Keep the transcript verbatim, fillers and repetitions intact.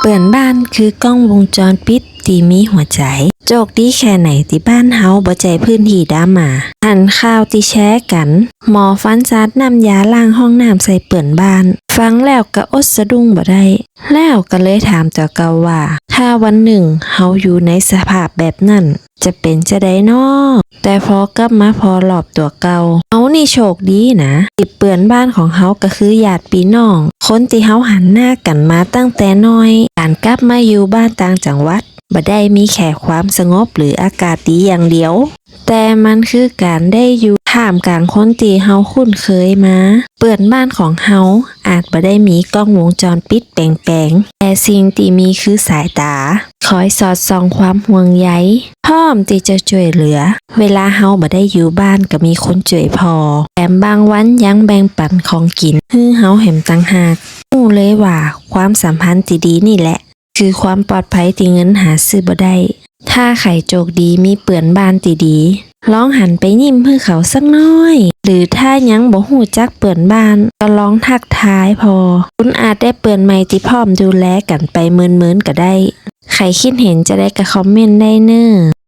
เปื้อนบ้านคือกล้องวงจรปิดตี้มีหัวใจ๋ โจคดีแค่ไหนตี้บ้านเฮาบ่ใจ้พื้นตี้ดราม่า หันข่าวตี้แชร์กั๋น หมอฟันสาดน้ำยาล้างห้องน้ำใส่เปื้อนบ้าน ฟังแล้วก็อดสะดุ้งบ่ได้ แล้วก็เลยถามตั๋วเก่าว่า ถ้าวันนึ่งเฮาอยู่ในสภาพแบบนั้น จะเป๋นจาใดน้อ แต่ปอกลับมาผ่อรอบตั๋วเก่า เฮานี่โชคดีนะ ตี้เปื้อนบ้านของเฮาก็คือญาติปี้น้อง คนตี้เฮาหันหน้ากั๋นมาตั้งแต่น้อย ก๋านกลับมาอยู่บ้านต่างจังหวัด บ่ได้มีแค่ความสงบหรืออากาศดีอย่างเดียว แต่มันคือก๋านได้อยู่ท่ามกลางคนตี้เฮาคุ้นเคยมา เปื้อนบ้านของเฮาอาจบ่ได้มีกล้องวงจรปิดแป๋งๆ แต่สิ่งตี้มีคือสายต๋า คอยสอดส่องความห่วงใย พร้อมตี้จะจ้วยเหลือ เวลาเฮาบ่ได้อยู่บ้านก็มีคนจ้วยผ่อ แถมบางวันยังแบ่งปั๋นของกิ๋นหื้อเฮาแหมต่างหาก ฮู้เลยว่าความสัมพันธ์ตี้ดีนี่แหละ คือความปลอดภัยตี้เงินหาซื้อบ่ได้ ถ้าใค่โจคดีมีเปื้อนบ้านตี้ดี ลองหันไปยิ้มหื้อเขาสักหน้อย หรือถ้ายังบ่ฮู้จักเปื้อนบ้าน ก็ลองทักทายผ่อ คุณอาจได้เปื้อนใหม่ตี้พร้อมดูแลกั๋นไปเมินๆ ก็ได้ ใค่กึ๊ดหันจาใดก็คอมเมนต์ได้เน่อ